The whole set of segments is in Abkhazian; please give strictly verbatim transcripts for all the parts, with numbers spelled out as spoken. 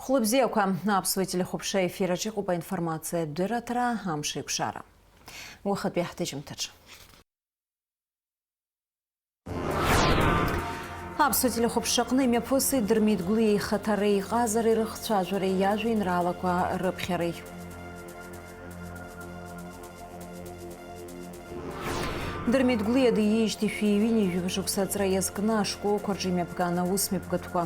Хәлыбзиақәа, аԥсуа телехәаԥшра ефир аҿы иҟоуп аинформациатә дырраҭара, амш еиқәшара. Уахатәи ҳҭыжьымҭаҿы. Аԥсуа телехәаԥшраҟны имҩаԥысит Дырмит Гәлиа ихаҭареи иҟазареи рыхцәажәареи иажәеинраалақәа рыԥхьареи. Дырмит Гәлиа диижьҭеи шәи ҩынҩажәи жәаба шықәса аҵра иазкны ашколқәа рҿы имҩаԥган аус мҩаԥгатәқәа.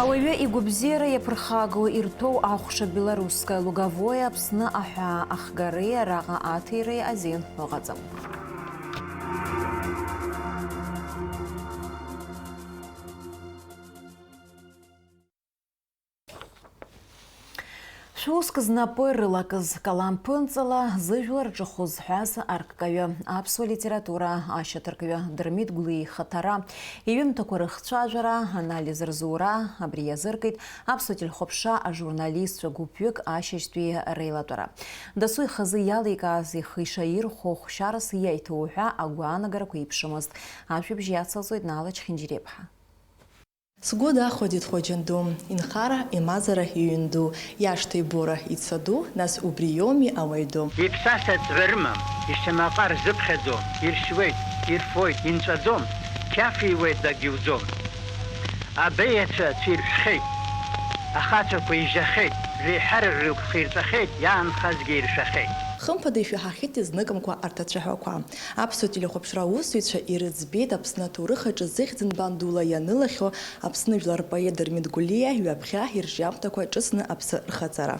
Ауаҩы игәабзиара иаԥырхагоу ирҭәоу ахәша белорусское луговое Аԥсны аҳәаа ахгареи араҟа аҭиреи азин ыҟаӡам. Шәуск знапы рылакыз, калам ԥынҵала зыжәлар рҿахәы зҳәаз арккаҩы, аԥсуа литература ашьаҭаркҩы Дырмит Гәлиа ихаҭара, иҩымҭақәа рыхцәажәара, анализ рзура, абри иазыркит аԥсуа телехәаԥшра ажурналистцәа гәыԥҩык ашьыжьтәи реилатәара. Дасу ихазы иаликааз ихы ишаирхәо хәшьарас иаиҭоу ҳәа агәаанагарақәа еиԥшымызт. Ажәабжь иацылҵоит Нала Чхинџьириаԥҳа. Сгәы дахәаӡеит Хоџьан ду, инхара, имазара, иҩн ду, иашҭа ибора, ица ду, нас убри иоуми ауаҩ ду. Иԥсаса ҵҩа рымам, ишьамаҟа рзыԥхьаӡом, иршьуеит, ирфоит, инҵәаӡом, қьаф иуеит, дагьуӡом. Абеиацәа цәиршәхьеит, ахацәақәа ижьахьеит, реиҳараҩык хирҵәахьеит, иаанхазгьы иршәахьеит. Хымԥада ишәаҳахьеит изныкымкәа арҭ ацәаҳәақәа. Аԥсуа телехәаԥшра аусзуҩцәа ирыӡбеит Аԥсны аҭоурых аҿы зыхьӡ нбан дула ианылахьоу Аԥсны жәлар рпоет Дырмит Гәлиа ҩаԥхьа ирҿиамҭақәа ҿыцны аԥсы рхаҵара.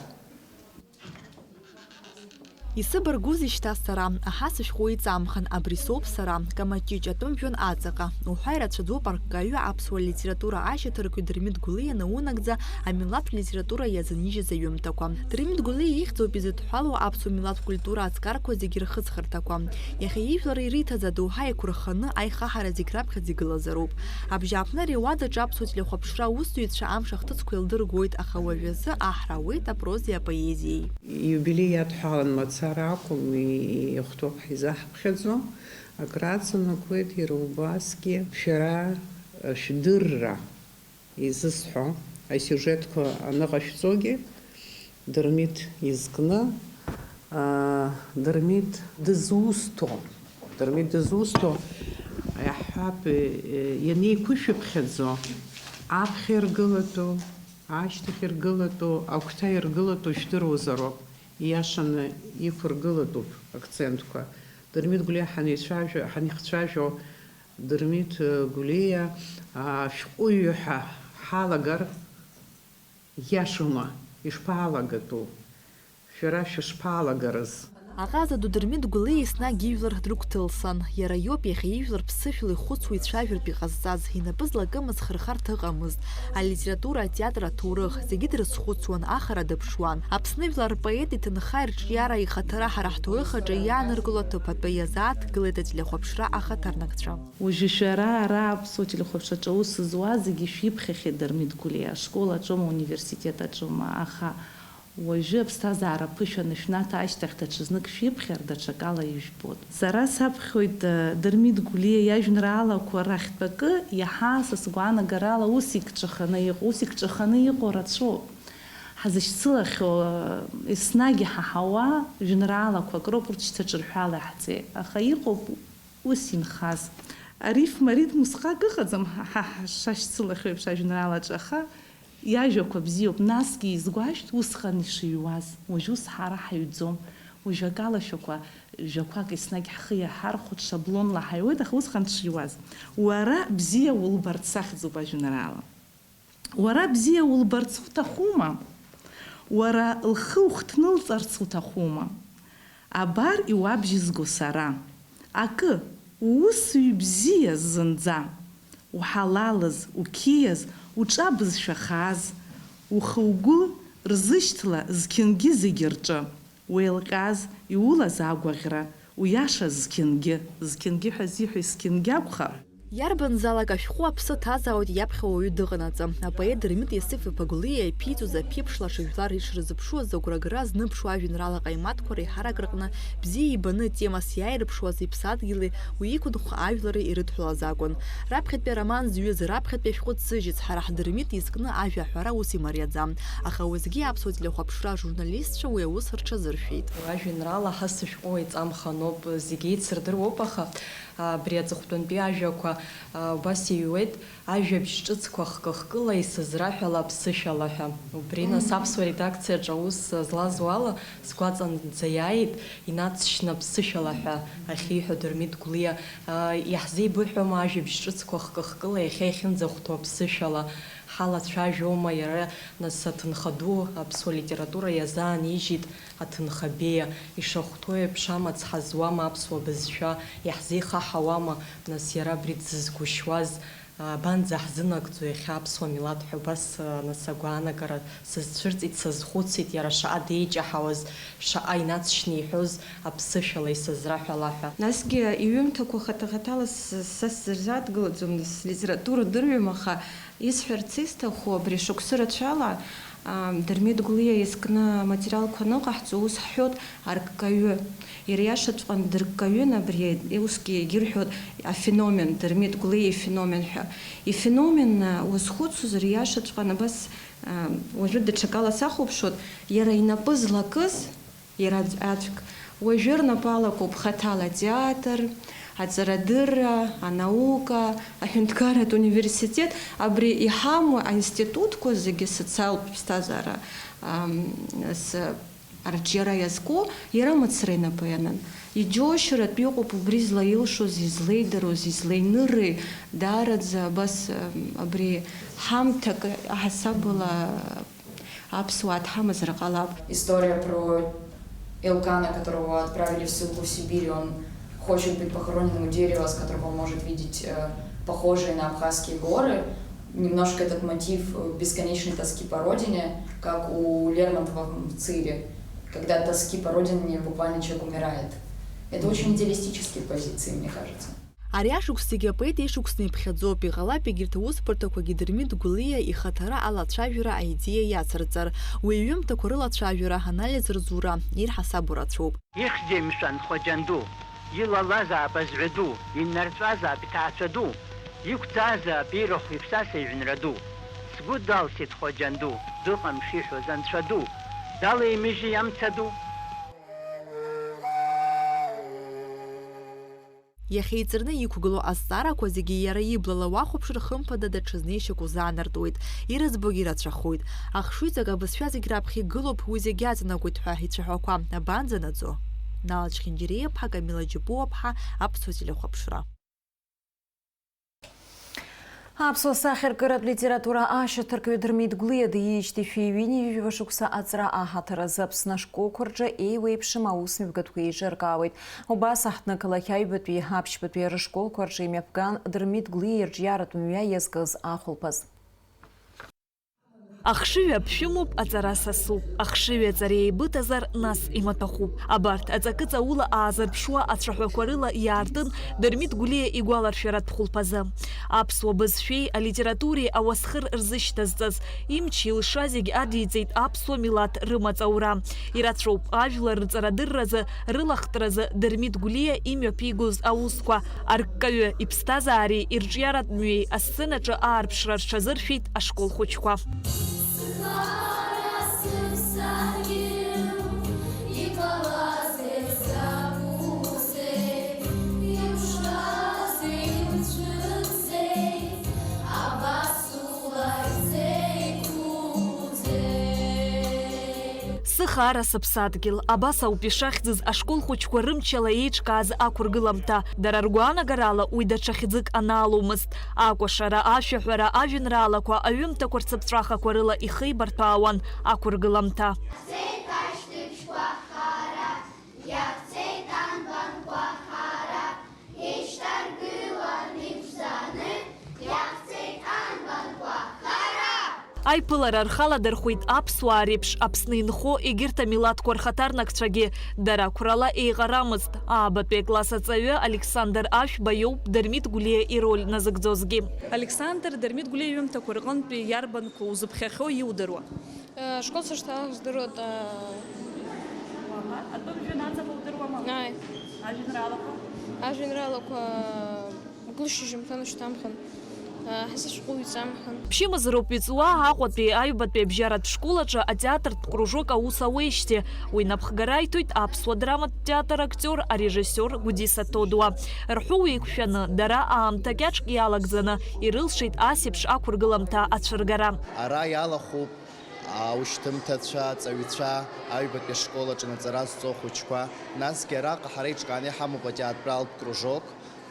Исыбаргәузеи шьҭа сара, аҳа сышәҟәы иҵамхан, абри соуп сара, Камаҷыҷ атәым жәҩан аҵаҟа, уҳәа ирацәаӡоуп арккаҩы, аԥсуа литература ашьаҭаркҩы Дырмит Гәлиа наунагӡа амилаҭтә литература иазынижьыз аҩымҭақәа. Дырмит Гәлиа ихьӡоуп изыдҳәалоу аԥсуа милаҭтә культура аҵкарқәа зегьы рхыҵхырҭақәа. Иахьа ижәлар ириҭаз адоуҳа еиқәырханы аихаҳара зегь раԥхьаӡа игылазароуп. Абжьааԥны ари ауадаҿы аԥсуа телехәаԥшра аусзуҩцәа амш ахҭысқәа еилдыргоит, аха уажәазы аҳра ауеит апрозеи апоезиеи. Ииубилеи иадҳәалан мацара акәым, и-, иахәҭоуп ҳизаҳԥхьаӡо, акраҵанакуеит иара убасгьы шәара, э, шәдырра. Изысҳәо, асиужетқәа аныҟашәҵогьы, Дырмит изкны, аа, Дырмит дызусҭоу, Дырмит дызусҭоу, иаҳҳәап, е, ианеиқәышәыԥхьаӡо, аԥхьа иргылатәу, ашьҭахь иргылатәу, агәҭа иргылатәу жәдыруазароуп, ииашаны иқәыргылатәуп акцентқәа. Дырмит Гәлиа ҳанеицәажәо, ҳанихцәажәо, Дырмит Гәлиа ашәҟәыҩҩы ҳәа ҳалагар, иашоума, ишԥалагатәу? Шәара шәышԥалагарыз? Аҟаза ду Дырмит Гәлиа еснагь ижәлар дрыгәҭылсан. Иара иоуп иахьа ижәлар ԥсышәала ихәыцуа ицәажәартә иҟазҵаз, инапы злакымыз хырхарҭа ыҟамызт. Алитература, атеатр, аҭоурых, зегьы дрызхәыцуан, ахара дыԥшуан. Аԥсны жәлар рпоет иҭынха, ирҿиара, ихаҭара ҳара ҳҭоурых аҿы иааныркыло аҭыԥ атәы иазааҭгылеит ателехәаԥшра ахаҭарнакцәа. Уажәы шәара ара аԥсуа телехәаԥшраҿы аус зуа зегьы шәиԥхьахьеит Дырмит Гәлиа, ашкол аҿоума, ауниверситет аҿоума, аха уажәы аԥсҭазаара ԥышәаны шәнаҭа ашьҭахь даҽазнык шәиԥхьар, даҽакала ижәбоит. Сара саԥхьоит, э, Дырмит Гәлиа иажәеинраалақәа рахьтә акы, иаҳа са сгәаанагарала ус икҿаханы иҟоу, ус икҿаханы иҟоу рацәоуп. Ҳазышьцылахьоу, э, еснагь иҳаҳауа жәеинраалақәак роуп, урҭ шьҭа ҿырҳәала иаҳҵеит. Аха иҟоуп ус инхаз. Арифма, аритм усҟак ыҟаӡам, ҳа, ҳа, ҳшашьцылахьоу еиԥш ажәеинраалаҿы, аха иажәақәа бзиоуп, насгьы изгәашәҭ усҟан ишыҩуаз. Уажә ус ҳара ҳаҩӡом. Уажә акалашәақәа, жәақәак еснагь ҳхы иаҳархәоит, шаблонла ҳаиуеит, аха усҟан дшыҩуаз. Уара бзиа улбарц ахьӡуп ажәеинраала. Уара бзиа улбарц уҭахума? Уара лхы ухҭнылҵарц уҭахума? Абар иуабжьызго сара. Акы, уусҩы бзиа зынӡа. Уҳалалыз, уқьиаз, уҿабызшәа хааз, ухы-угәы рзышьҭла зқьынгьы зегьы рҿы. Уеилҟьаз, иулаз агәаӷьра, уиашаз зқьынгьы, зқьынгьы ҳәа зиҳәо зқьынгьы акәхап. Иарбанзаалак ашәҟәы аԥсы ҭазаауеит иаԥхьа уаҩы дыҟанаҵы. Апоет Дырмит Иосиф-иԥа Гәлиа иаԥиҵоз аԥеиԥш лаша жәлар ишрызыԥшуаз агәра агара зныԥшуа ажәеинраала ҟаимаҭқәа реиҳарак рҟны бзиа ибаны темас иааирԥшуаз иԥсадгьыли уи иқәынхо ажәлари ирыдҳәалаз акәын. Раԥхьатәи ароман зҩыз, раԥхьатәи ашәҟәы ҭзыжьыз, ҳара ҳДырмит изкны ажәа аҳәара ус имариаӡам. Аха уеизгьы аԥсуа телехәаԥшра ажурналистцәа уи аус рҽазыршәеит. Ажәеинраала ҳа сышәҟәы уаҩҵамханоуп, зегьы еицырдыруоуп, аха абри аҵыхәтәантәи ажәақәа, а, убас иҩуеит, ажәабжь ҿыцқәа хкы-хкыла исызраҳәала аԥсышәала ҳәа. Убри, нас, аԥсуа редакциаҿ аус злазу ала, сгәаҵанӡа иааит, инацшьны аԥсышәала ҳәа ахьиҳәо Дырмит Гәлиа. А, иаҳзеибыҳәома ажәабжь ҿыцқәа хкы-хкыла иахьа иахьынӡахәҭоу аԥсышәала? Ҳалацәажәома иара, нас, аҭынха ду аԥсуа литература иазаанижьит, аҭынха беиа, ишахәҭоу еиԥш амаҵ ҳазуама аԥсуа бызшәа, иаҳзеихаҳауама, нас, иара абри дзызгәышьуаз, абанӡа ҳзынагӡо иахьа аԥсуа милаҭ ҳәа убас, нас, агәаанагара сызцәырҵит, сазхәыцит, иара шаҟа деиҷаҳауаз, шаҟа инацшьны иҳәоз аԥсышәала исызраҳәала ҳәа. Насгьы иҩымҭақәа хаҭа-хаҭала с-, са сырзадгылаӡом, нас, литература дырҩым, аха исҳәарц исҭаху, абри шықәсы рацәала, аа, Дырмит Гәлиа изкны аматериалқәа аныҟаҳҵо, ус ҳҳәоит, арккаҩы. Ириашаҵәҟьаны дырккаҩын абри, усгьы егьырҳәоит афеномен, Дырмит Гәлиа ифеномен ҳәа. Ифеномен, аа, уазхәыцуазар, ииашаҵәҟьаны абас, аа, уажәы даҽакала сахәаԥшуеит, иара инапы злакыз, Иара аӡ-, аӡәк. Уажәы рнапы алакуп хаҭала атеатр, аҵарадырра, анаука, аҳәынҭқарратә университет, абри иҳамоу аинститутқәа зегьы, асоциалтә ԥсҭазаара, ам, с-, арҿиара иазку, иара мацара инапы ианын. Иџьоушьаратә иҟоуп убри злаилшоз, излеидароз, излеинырри, даараӡа абас, ам, абри ҳамҭак аҳасабала Аԥсуаа дҳамазар ҟалап. История про Элкана, которого отправили в ссылку в Сибирь, и он хочет быть похороненным у дерева, с которого он может видеть, э, похожие на абхазские горы. Немножко этот мотив, э, бесконечной тоски по родине, как у Лермонтова в «Мцыре», когда от тоски по родине буквально человек умирает. Это очень идеалистические позиции, мне кажется. Ари ашықәс зегьы апоет ишықәсны иԥхьаӡоуп, иҟалап егьырҭ аусбарҭақәагьы Дырмит Гәлиа ихаҭара алацәажәара аидеиа иацырҵар. Уи иҩымҭақәа рылацәажәара, анализ рзура ирҳасабу рацәоуп. Ихьзеи, мшәан, Хоџьан ду? Илалазаап азҳәа ду, иннарҵәазаап иҭаацәа ду, иқәӡаазаап ирахә иԥсаса иҩнра ду. Сгәы далсит Хоџьан ду, дыҟам шиҳәоз анцәа ду, далеимыжьи амца ду? Иахьа иҵарны иқәгылоу азҵаарақәа зегьы иара иблала уахәаԥшыр, хымԥада, даҽазны ишьақәзаанартуеит, ирыӡбогьы рацәахоит. Ахшыҩҵак абызшәа зегь раԥхьа игылоуп, уи зегь аҵанакуеит ҳәа ицәаҳәақәа абанӡанаӡо? Нала Чхинџьариа-ԥҳа, Камила Џьапуа-ԥҳа, Аԥсуа телехәаԥшра. Аԥсуа сахьаркыратә литература ашьаҭаркҩы Дырмит Гәлиа диижьҭеи шәи ҩынҩажәи жәаба шықәса аҵра аҳаҭыр азы Аԥсны ашколқәа рҿы еиуеиԥшым аусмҩаԥгатәқәа еиҿыркаауеит. Убас аҳҭнықалақь аҩбатәи аԥшьбатәи рышколқәа рҿы имҩаԥган Дырмит Гәлиа ирҿиаратә мҩа иазкыз ахәылԥаз. Ахшыҩ аԥшәымоуп, аҵара сасуп. Ахшыҩ аҵара еибыҭазар, нас имаҭәахәуп. Абарҭ аҵакы ҵаула аазырԥшуа ацәаҳәақәа рыла иаартын Дырмит Гәлиа игәаларшәаратә хәылԥазы. Аԥсуа бызшәеи алитературеи ауасхыр рзышьҭазҵаз, имч илша зегь адиҵеит аԥсуа милаҭ рымаҵ аура. Ирацәоуп ажәлар рҵарадырразы, рылахтразы Дырмит Гәлиа имҩаԥигоз аусқәа. Арккаҩы иԥсҭазаареи ирҿиаратә мҩеи асценаҿы аарԥшра рҽазыршәеит ашкол хәыҷқәа. Сыхаара сыԥсадгьыл, абас ауп ишахьӡыз ашкол хәыҷқәа рымчала еиҿкааз ақәыргыламҭа. Дара ргәаанагарала уи даҽа хьӡык анааломызт. Акәашара, ашәаҳәара, ажәеинраалақәа, аҩымҭақәа рцыԥҵәахақәа рыла ихеибарҭәаауан ақәыргыламҭа. Еишьҭаргылан ибзаны, иахьцеит анбанқәа хара. Аиԥылара рхаладырхәит аԥсуаа реиԥш Аԥсны инхо егьырҭ амилаҭқәа рхаҭарнакцәагьы, дара қәрала еиҟарамызт. Аабатәи акласс аҵаҩы Александр Ашәба иоуп Дырмит Гәлиа ироль назыгӡозгьы. Александр, Дырмит Гәлиа иҩымҭақәа рҟынтәи иарбанқәоу узыԥхьахьоу иудыруа? Э, ашкол сышҭаз здыруеит, э, Уаҳа, атәым жәҩан аҵаҟа удыруама? Ааи. Ажәеинраалақәа? Ажәеинраалақәа, э, Гәылшьыжьымҭан шьҭамхан, э, ҳазышәҟәыҩҩцамхан. Ԥшьымз роуп иҵуа Аҟәатәи аҩбатәи абжьаратә школ аҿы атеатртә кружок аус ауеижьҭеи. Уи напхгара иҭоит аԥсуа драматә театр актиор, арежиссиор Гәдиса Ҭодуа. Рҳәоу еиқәшәаны, дара аамҭа кьаҿк иалагӡаны ирылшеит ас еиԥш ақәыргыламҭа ацәыргара. Ара иалахәуп аушьҭымҭацәа, аҵаҩцәа, аҩбатәи ашкол аҿы аҵара зҵо ахәыҷқәа, насгьы араҟа ҳара еиҿкааны иҳамоуп атеатралтә кружок,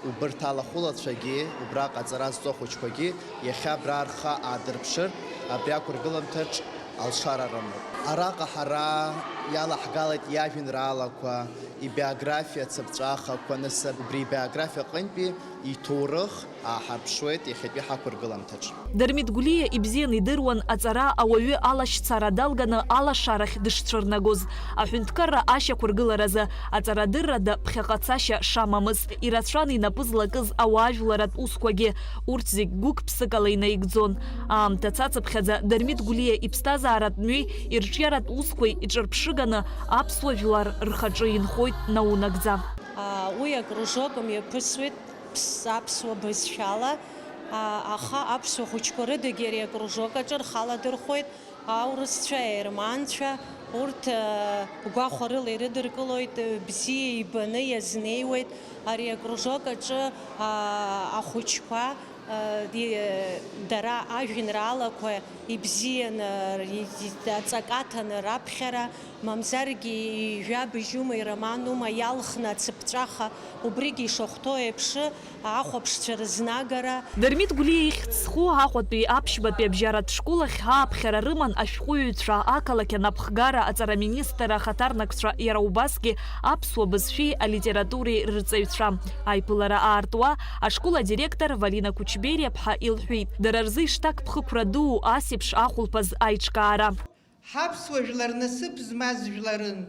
убырҭ алахәылацәагьы, убраҟа аҵара зҵо ахәыҷқәагьы иахьа абра рхы аадырԥшыртә, абри ақәыргыламҭаҿ алшара рымоуп. Араҟа ҳара иалаҳгалеит иажәеинраалақәа, ибиографиа цыԥҵәахақәа, нас убри ибиографиа аҟынтәи иҭоурых ааҳарԥшуеит иахьатәи ҳақәыргыламҭаҿ. Дырмит Гәлиа ибзианы идыруан аҵара ауаҩы алашьцара далганы алашарахь дышцәырнагоз. Аҳәынҭқарра ашьақәыргыларазы аҵарадыррада ԥхьаҟа цашьа шамамыз, ирацәан инапы злакыз ауаажәларатә усқәагьы, урҭ зегь гәык-ԥсыкала инаигӡон. Аамҭа цацыԥхьаӡа Дырмит Гәлиа иԥсҭазааратә мҩеи ирҿиаратә усқәеи иҿырԥшыганы аԥсуа жәлар рхаҿы инхоит наунагӡа. Уи акружок мҩаԥысуеит. Ԥс-, аԥсуа бызшәала, а, аха аԥсуа хәыҷқәа рыдагьы ари акружок аҿы рхаладырхәоит аурысцәа, аерманцәа, урҭ, а, гәахәарыла ирыдыркылоит, бзиа ибаны иазнеиуеит ари акружок аҿы, а, ахәыҷқәа, а, ди-, дара ажәеинраалақәа ибзианы, ри-, ри-, аҵакаҭаны раԥхьара, мамзаргьы ҩажәа быжьума, ироманума иалхны ацыԥҵәаха, убригьы ишахәҭоу еиԥш, ахәаԥшцәа рызнагара. Дырмит Гәлиа ихьӡ зху Аҟәатәи аԥшьбатәи абжьаратә школ ахь ааԥхьара рыман ашәҟәыҩҩцәа, ақалақь анапхгара, аҵараминистр ахаҭарнакцәа, иара убасгьы аԥсуа бызшәеи алитературеи рырҵаҩцәа. Аиԥылара аартуа, ашкол адиректор Валина Кучбериаԥҳа илҳәеит, дара рзы ишҭакԥхықәра дуу ас еиԥш ахәылԥаз аиҿкаара. Ҳаԥсуа жәлар насыԥ змаз жәларын,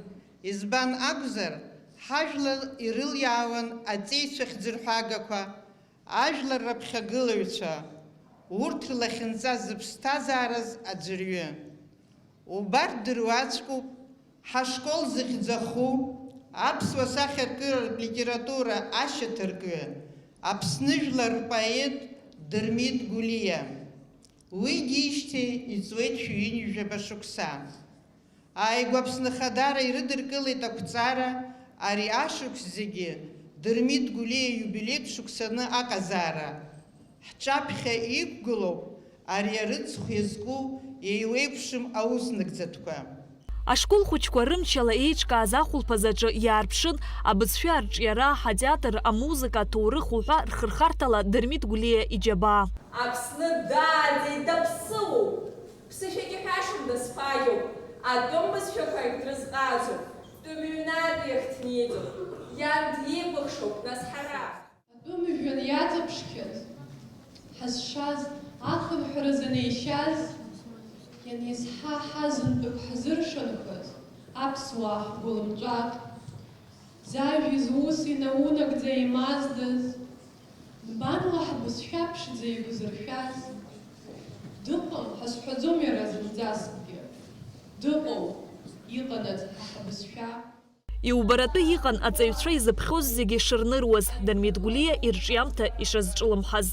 избан акәзар, ҳажәлар ирылиаауан аҵеицәа хьӡырҳәагақәа, ажәлар раԥхьагылаҩцәа, урҭ рлахьынҵа зыԥсҭазаараз аӡәырҩы. Убарҭ дыруаӡәкуп ҳашкол зыхьӡ аху, аԥсуа сахьаркыратә литература ашьаҭаркҩы, Аԥсны жәлар рпоет Дырмит Гәлиа. Уи диижьҭеи иҵуеит шәи ҩынҩажәаба шықәса. Ааигәа Аԥсны Ахадара ирыдыркылеит ақәҵара, ари ашықәс зегьы Дырмит Гәлиа ииубилеитә шықәсаны аҟазаара. Ҳҿаԥхьа иқәгылоуп ари арыцхә иазку еиуеиԥшым ауснагӡатәқәа. Ашкол хәыҷқәа рымчала еиҿкааз ахәылԥаз аҿы иаарԥшын абызшәа арҿиара, атеатр, амузыка, аҭоурых уҳәа рхырхарҭала Дырмит Гәлиа иџьабаа. Аԥсны дааӡеит, даԥсыуоуп. Ԥсышәак иҳәашам, дасԥагьоуп. Атәым бызшәақәагь дрызҟазоуп. Тәымҩнатәи ахь днеиӡом. Иан дикәыхшоуп, нас ҳара. Атәым жәҩан иаҵаԥшхьаз, ҳазшаз, ахынҳәразы неишьаз, ианизҳа ҳазынтәык ҳзыршанхаз, аԥсуаа ҳгәылымҵәак, зажәа изуси наунагӡа имаздаз, нбанла ҳбызшәа ԥшӡа игәазыршәаз, дыҟам, ҳазҳәаӡом иара зынӡаскгьы, дыҟоуп, иҟанаҵ ҳа ҳбызшәа. Иубаратәы иҟан аҵаҩцәа изыԥхьоз зегьы шырныруаз, Дырмит Гәлиа ирҿиамҭа ишазҿлымҳаз.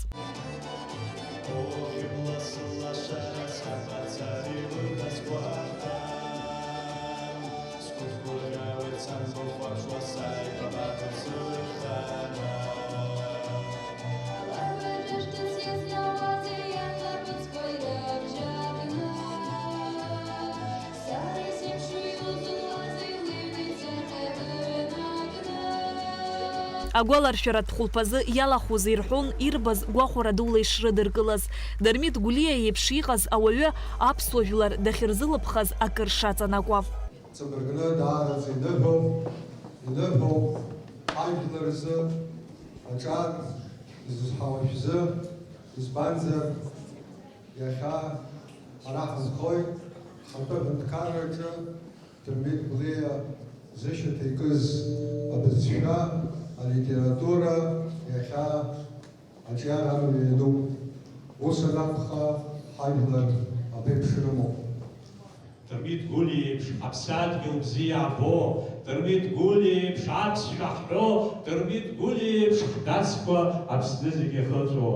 Агәаларшәаратә хәылԥазы иалахәыз ирҳәон ирбаз гәахәара дула ишрыдыркылаз, Дырмит Гәлиа иеиԥш иҟаз ауаҩы аԥсуа жәлар дахьырзылыԥхаз акыр шаҵанакуа. Ҵабыргны даараӡа иныҳәоуп, иныҳәоуп ажәлар рзы, аҿар изызҳауа шәзы, избанзар, иахьа Ҳара ҳазхоит ҳтәы аҳәынҭқарраҿы Дырмит Гәлиа зышьаҭа икыз абызшәа, алитература иахьа аҿиара амҩа иануп. Ус анакәха, ҳажәлар аԥеиԥш рымоуп. Дырмит Гәлиа иеиԥш ҳаԥсадгьыл бзиа або, Дырмит Гәлиа иеиԥш аԥсшәа ҳҳәо, Дырмит Гәлиа иеиԥш ҳдацқәа Аԥсны зегьы иахыҵәо.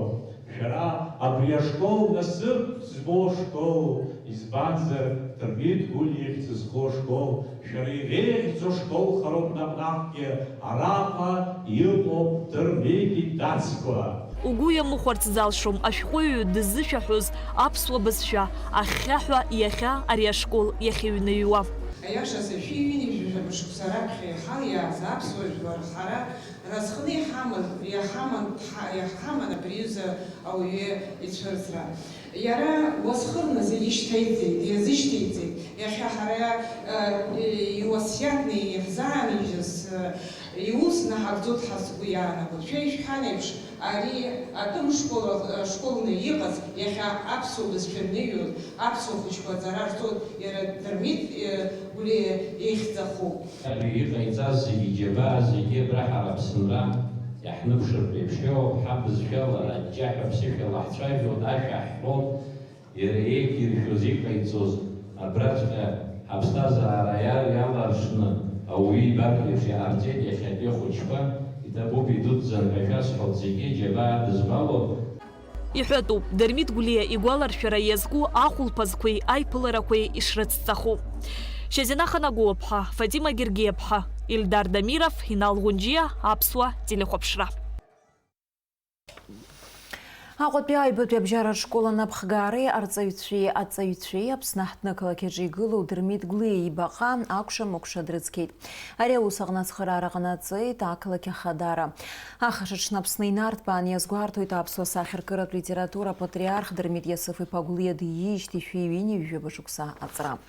Шәара абри ашкол насыԥ змоу школ, избанзар, Дырмит Гәлиа ихьӡ зху ашкол, шәара иреиӷьӡоу школхароуп наҟ-наҟгьы, араҟа иҟоуп Дырмит идацқәа. Угәы иамыхәарц залшом ашәҟәыҩҩы дыззышәаҳәоз аԥсуа бызшәа ахьхьаҳәа иахьа ари ашкол иахьыҩныҩуа. Аиашазы, шәи-ҩынҩажәа мышықәса раԥхьа иҳалиааз аԥсуа жәлар ҳара разханы иҳаман, иаҳаман, дҳа-, иаҳҳаман абри аҩыза ауаҩы ицәырҵра. Иара уасхырны зегьы шьҭеиҵеит, иазышьҭеиҵеит. Иахьа ҳара, э, иуасиаҭны иаҳзаанижьыз, э, иус наҳагӡоит ҳәа сгәы иаанагоит. Шәа ишәҳәан еиԥш, ари атәым школ, э, школны иҟаз, иахьа аԥсуа бызшәа рныҩуаз, аԥсуа хәыҷқәа аҵара рҵоит, иара Дырмит, э, Гәлиа ихьӡ ахуп. Абри иҟаиҵаз зегьы, иџьабаа зегьы абра ҳара Аԥсынра иаҳныԥшыртә еиԥш иоуп, ҳабызшәала, аҷҷаҳәа ԥсышәала ҳцәажәоит, ашәа ҳҳәоит, иара еиқәиршәоз, иҟаиҵоз, абраҵәҟьа ҳаԥсҭазаара иа-, иаларшны ауаҩы ибартә еиԥш иҟарҵеит иахьатәи ахәыҷқәа, иҭабуп, идуӡӡан ҳәа шәасҳәоит зегьы, џьабаа дызбалоуп. Иҳәатәуп, Дырмит Гәлиа игәаларшәара иазку ахәылԥазқәеи аиԥыларақәеи ишрыцҵаху. Шьазина Ханагәыаԥҳа, Фатима Гергиаԥҳа, Ильдар Дамиров, Инал Гәынџьиа, Аԥсуа телехәаԥшра. Аҟәатәи аҩбатәи абжьаратә школ анапхгареи арҵаҩцәеи аҵаҩцәеи Аԥсны аҳҭны ақалақь аҿы игылоу Дырмит Гәлиа ибаҟа акәша-мыкәша дрыцқьеит. Ари аус аҟны ацхыраара ҟанаҵеит ақалақь ахадара. Ахаҿы аҽны Аԥсны инарҭбаан иазгәарҭоит аԥсуа сахьаркыратә литература апатриарх Дырмит Иасыф-иԥа Гәлиа диижьҭеи шәи ҩынҩажәаба шықәса аҵра.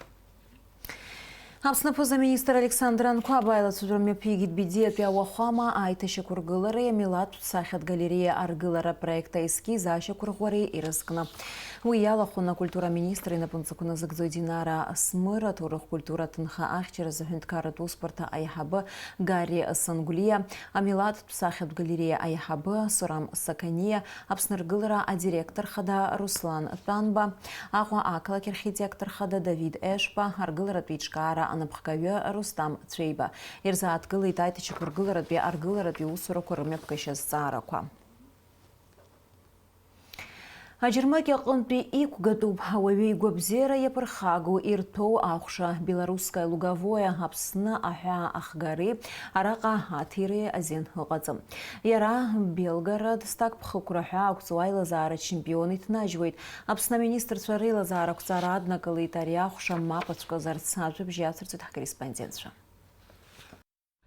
Аԥсны аԥыза-министр Александр Анқәаб аилацәажәара мҩаԥигеит Бедиатәи ауахәама аиҭашьақәыргылареи амилаҭтә сахьатә галереиа аргылара апроект аескиз ашьақәырӷәӷәареи ирызкны. Уи иалахәын акультура аминистр инапынҵақәа назыгӡо Динара Смыр, аҭоурых-культура аҭынха ахьчаразы аҳәынҭқарратә усбарҭа аиҳабы Гарри Сангәлиа, амилаҭтә сахьатә галереиа аиҳабы Сурам Саканиа, Аԥсны аргылара адиректор хада Руслан Тәанба, Аҟәа ақалақь архитектор хада Давид Ешба, аргыларатә еиҿкаара анапхгаҩы Рустам Цәеиба. Ирзааҭгылеит аиҭашьақәыргыларатәи аргыларатәи усурақәа рымҩаԥгашьа азҵаарақәа. Аџьармыкьа аҟынтәи иқәгатәуп ауаҩы игәабзиара иаԥырхагоу ирҭәоу ахәша Белорусское луговое Аԥсны аҳәаа ахгареи араҟа аҭиреи азин ыҟаӡам. Иара Белгород Стак ԥхықәра ҳәаа ақәҵоу аилазаара чемпион иҭнажьуеит. Аԥсны аминистрцәа реилазаара ақәҵара аднакылеит ари ахәша мап ацәкызарц. Ажәабжь иацырҵоит ҳкорреспондентцәа.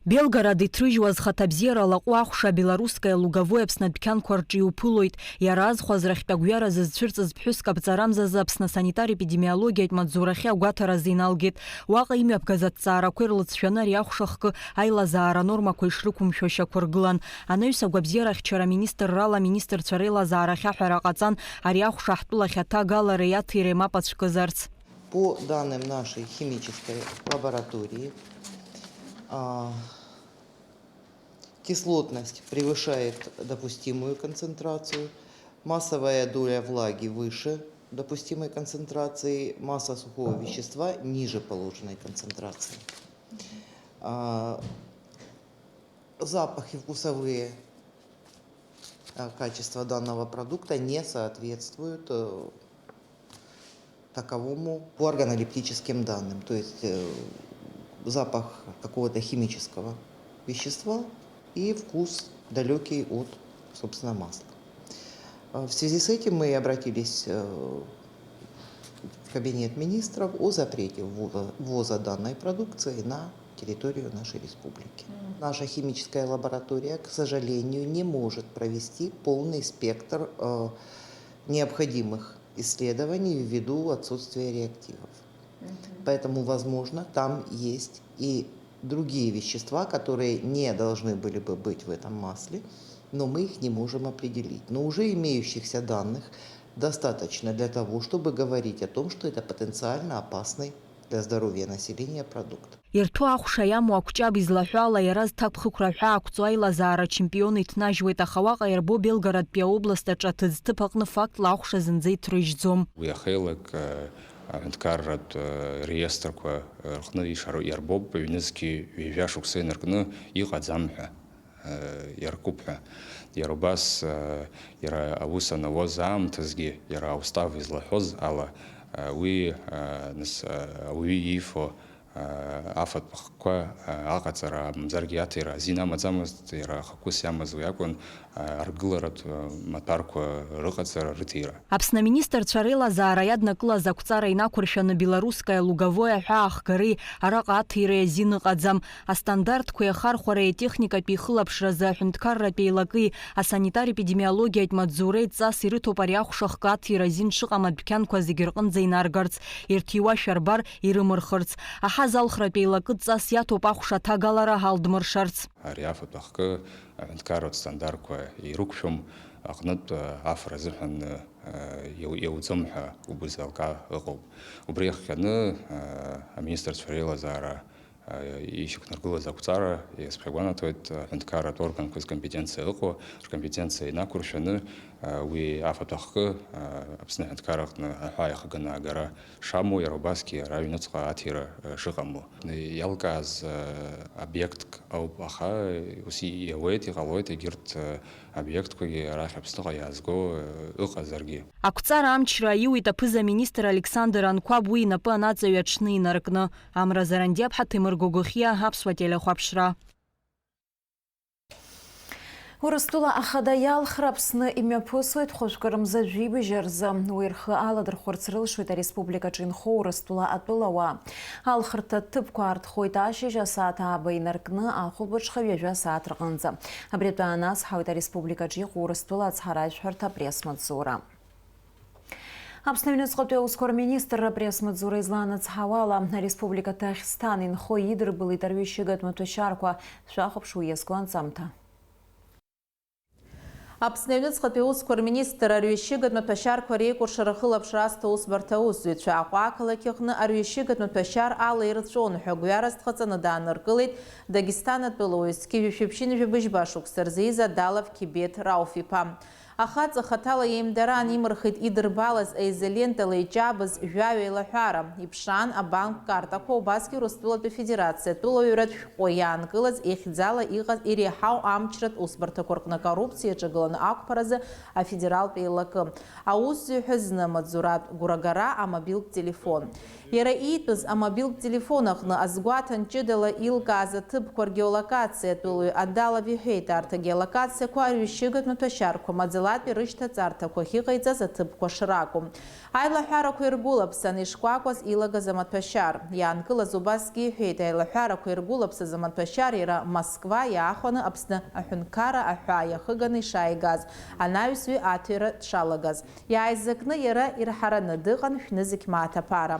Белгород иҭрыжьуаз хаҭабзиара лаҟәу ахәша Белорусское луговое Аԥсны адәқьанқәа рҿы иуԥылоит. Иара азхәа азрахьтә агәҩара зызцәырҵыз ԥҳәыск аԥҵарамзазы Аԥсны асанитар-епидемиологиатә маҵзурахьы агәаҭаразы иналгеит. Уаҟа имҩаԥгаз аҭҵаарақәа ирлыҵшәаны ари ахәша хкы аилазаара анормақәа ишрықәымшәо шьақәыргылан. Анаҩс агәабзиарахьчара аминистррала аминистрцәа реилазаара ахьаҳәара ҟаҵан, ари ахәша ҳтәылахь аҭагалареи аҭиреи мап ацәкызарц. По данным нашей химической лаборатории, а, кислотность превышает допустимую концентрацию, массовая доля влаги выше допустимой концентрации, масса сухого вещества ниже положенной концентрации. А, запах и вкусовые, а, качества данного продукта не соответствуют, э, таковому по органолептическим данным, то есть, э, запах какого-то химического вещества и вкус далёкий от, собственно, масла. А, в связи с этим мы и обратились, э, в Кабинет министров о запрете ввоза, ввоза данной продукции на территорию нашей республики. Мгм. Наша химическая лаборатория, к сожалению, не может провести полный спектр, э, необходимых исследований ввиду отсутствия реактивов. Мгм. Поэтому, возможно, там есть и другие вещества, которые не должны были бы быть в этом масле, но мы их не можем определить. Но уже имеющихся данных Достаточно для того, чтобы говорить о том, что это потенциально опасный для здоровья населения продукт. Ирҭәу ахәша иамоу ақәҷаб излаҳәо ала, иара зҭакԥхықәра ҳәа ақәҵоу аилазаара ачемпион иҭнажьуеит, аха уаҟа иарбоу Белгородтәи аобласт аҿы аҭыӡҭыԥ аҟны фактла ахәша зынӡа иҭрыжьӡом. Уи ахеилак, э, аҳәынҭқарратә, э, реестрқәа рҟны ишар-, иарбоуп, ҩнызқьи ҩажәа шықәса инаркны иҟаӡам ҳәа, э, иаркуп ҳәа. Иара убас, э, иара аус анауаз аамҭазгьы, иара аустав излаҳәоз ала, э, уи, э, нас, э, ауаҩы иифо, афатә ахкқәа аҟаҵара, мамзаргьы аҭира азин амаӡамызт, иара хықәкыс иамаз уи акәын, аргыларатә маҭәарқәа рыҟаҵара, рыҭира. Аԥсны аминистрцәа реилазаара иаднакылаз ақәҵара инақәыршәаны Белорусское луговое ҳәа ахгареи араҟа аҭиреи азин ыҟаӡам. Астандартқәеи ахархәареи атехникатәи ихылаԥшразы аҳәынҭқарратә еилаки асанитар-епидемиологиатә маҵзуреи ҵас ирыҭоуп ари ахәша ахкы аҭира азин шыҟам адәқьанқәа зегьы рҟынӡа инаргарц, ирҭиуашәа рбар, ирымырхырц. Аҳаз алхратә еилакы ҵас иаҭоуп ахәша аҭагалара ҳалдмыршарц. Ари афатә ахкы аҳәынҭқарратә стандарқәа ирықәшәом, аҟнытә афара азыҳәан иауӡом ҳәа убызалка ыҟоуп. Убри иахҟьаны аминистрцәа реилазаара ишьақәнаргылаз ақәҵара, сгәанаҭоит, аҳәынҭқарратә органқәа зкомпетенциа ыҟоу ркомпетенциа инақәыршәаны, уи афатә ахкы Аԥсны аҳәынҭқарраҟны аҳәаа иахыганы аагара шамоу, иара убасгьы ара аҩныҵҟа аҭира шыҟамло. Иалкааз обиектк ауп, аха ус иауеит, иҟалоит, егьырҭ обиектқәагьы арахь Аԥсныҟа иаазго ыҟазаргьы. Ақәҵара амчра аиуит аԥыза-министр Александр Анқәаб уи инапы анаҵаҩ аҽны инаркны. Амра Зарандиаԥҳа, Ҭемыр Гогохиа, Аԥсуа телехәаԥшра. Урыстәыла ахада иалхра Аԥсны имҩаԥысуеит хәажәкы рымза жәибжь рзы. Уи рхы аладырхәырц рылшоит ареспубликаҿы инхо Урыстәыла атәылауаа. Алхырҭа ҭыԥқәа аартхоит ашьыжь асааҭ ааба инаркны ахәылбыҽха ҩажәа сааҭ рҟынӡа. Абри атәы аанацҳауеит ареспубликаҿы иҟоу Урыстәыла ацҳаражәҳәарҭа апресс-маҵзура. Аԥсны аҩныҵҟатәи аусқәа рминистрра апресс-маҵзура излаанацҳауа ала, ареспублика Ҭахьсҭан инхо идырбылеит арҩышьыгатә маҭәашьарқәа. Шәахәаԥш уи иазку анҵамҭа. Аԥсны аҩныҵҟатәи аусқәа рминистр арҩышьыгатә маҭәашьарқәа реикәыршара ахылаԥшра азҭо аусбарҭа аусзуҩцәа Аҟәа ақалақь аҟны арҩышьыгатә маҭәашьар ала ирҵәон ҳәа гәҩарас дҟаҵаны дааныркылеит Дагестан атәылауаҩ зқьи жәшәи ԥшьынҩажәи быжьба шықәса рзы ииз Адалов Кибет Рауф-иԥа. Ахаҵа хаҭала иеимдараан имырхит идырбалаз аизолентала иҷабыз жәаҩа еилаҳәара. Иԥшаан абанк картақәа, убасгьы Урыстәылатәи Афедерациа атәылауаҩратә шәҟәы иаанкылаз ихьӡала иҟаз иреиҳау амчратә усбарҭақәа рҟны акоррупциа иаҿагыланы ақәԥаразы афедералтә еилакы, аусзуҩ ҳәа зны амаҵзуратә гәрагара, амобилтә телефон. Иара иитәыз амобилтә телефон аҟны азгәаҭан ҷыдала илкааз аҭыԥқәа ргеолокациа атәылаҩ Адалов иҳәеит, арҭ агеолокациақәа арҩышьыгатә маҭәашьарқәа маӡалатәи рышьҭаҵарҭақәа ахьыҟаиҵаз аҭыԥқәа шракәу. Аилаҳәарақәа иргәылаԥсан ишкәакәаз илагаз амаҭәашьар. Иаанкылаз убасгьы иҳәеит, аилаҳәарақәа иргәылаԥсаз амаҭәашьар иара Москва иаахәаны Аԥсны аҳәынҭқарра аҳәаа иахыганы ишааигаз, анаҩс уи аҭира дшалагаз. Иааизакны иара ирҳараны дыҟан шәнызқь мааҭ аԥара.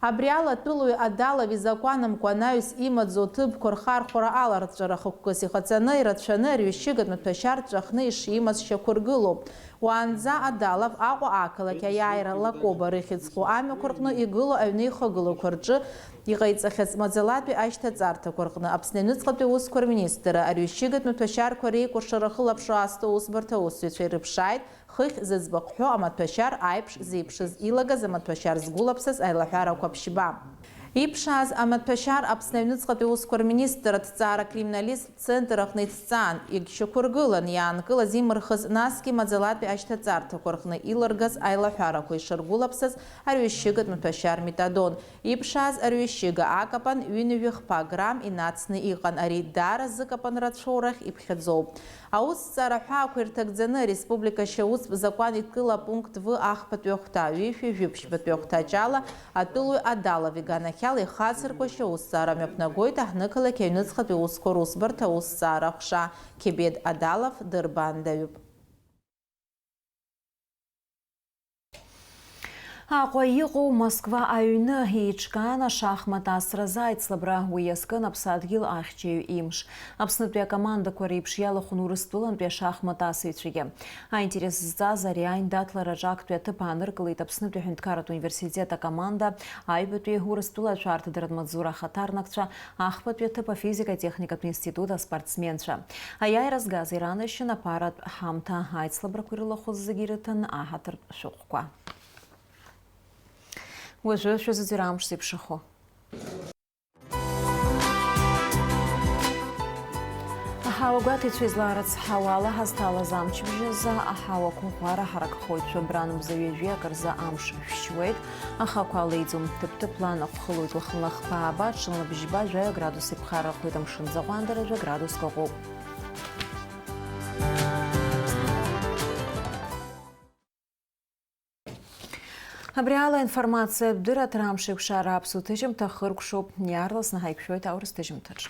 Абри ала атәылаҩ Адалов изакәанымкәа анаҩс имаӡоу ҭыԥқәа рхархәара аларҵәара хықәкыс иҟаҵаны, ирацәаны арҩышьыгатә маҭәашьар ҵәахны ишимаз шьақәыргылоуп. Уаанӡа Адалов Аҟәа ақалақь аиааира Лакоба рыхьӡ зху амҩақәа рҟны игылоу аҩны ихагылақәа рҿы иҟаиҵахьаз маӡалатәи ашьҭаҵарҭақәа рҟны Аԥсны аҩныҵҟатәи аусқәа рминистрра арҩышьыгатә маҭәашьарқәа реикәыршара ахылаԥшра азҭо аусбарҭа аусзуҩцәа ирыԥшааит, хыхь зыӡбахә ҳәоу амаҭәашьар аиԥш зеиԥшыз илагаз амаҭәашьар згәылаԥсаз аилаҳәарақәа ԥшьба. Иԥшааз амаҭәашьар Аԥсны аҩныҵҟатәи аусқәа рминистр аҭҵаара криминалисттә центр аҟны иҭҵаан, егьшьақәыргылан иаанкылаз имырхыз, насгьы маӡалатәи ашьҭаҵарҭақәа рҟны илыргаз аилаҳәарақәа ишыргәылаԥсаз арҩышьыгатә маҭәашьар метадон. Иԥшааз арҩышьыга акапан ҩынҩажәи хԥа грамм инацны иҟан, ари даара зыкапан рацәоу рахь иԥхьаӡоуп. Аусҭҵаара аҳәаақәа ирҭагӡаны ареспублика ашьаустә закәан иҭгыла апункт В ахԥатәи ахәҭа, ҩышәи жәиԥшьбатәи ахәҭаҷ ала атәылаҩ Адалов иганахьала ихацыркуа ашьаусҭҵаара мҩаԥнагоит аҳҭнықалақь аҩныҵҟатәи аусқәа русбарҭа аусҭҵаара аҟәша Кебед Адалов дырбаандаҩуп. Аҟәа иҟоу Москва аҩны еиҿкаан ашахмат асразы аицлабра. Уи иазкын аԥсадгьыл ахьчаҩ имш. Аԥснытәи акомандақәа реиԥш иалахәын Урыстәылантәи ашахмат асыҩцәагьы. Аинтерес зҵаз ари аиндаҭлараҿы актәи аҭыԥ ааныркылеит Аԥснытәи аҳәынҭқарратә университет акоманда, аҩбатәи Урыстәыла ашәарҭадаратә маҵзура ахаҭарнакцәа, ахԥатәи аҭыԥ афизика-техникатә институт аспортсменцәа. Аиааира згаз иранашьан аԥаратә ҳамҭа аицлабрақәа ирылахәыз зегьы ирыҭан аҳаҭыртә шәҟәқәа. Уажәы шәазыӡырҩ амш зеиԥшрахо. Аҳауа гәаҭеицәа излаарыцҳауа ала ҳазҭалаз амчыбжь азы аҳауа қәыӷәӷәара ҳаракхоит. Шәыбранмза ҩажәи акырзы амш шәшьуеит, аха ақәа леиӡом. Ҭыԥ-ҭыԥла анаҟә хылоит, уахынла хԥа ааба, ҽынла бжьба, жәаҩа градус иԥхаррахоит, амшын ӡаҟәандара жәа градуск ыҟоуп. Абри ала информациатә дырраҭара амш еиқәшара аԥсуа ҭыжьымҭа хыркәшоуп. Иаарласны ҳаиқәшәоит аурыс ҭыжьымҭаҿ.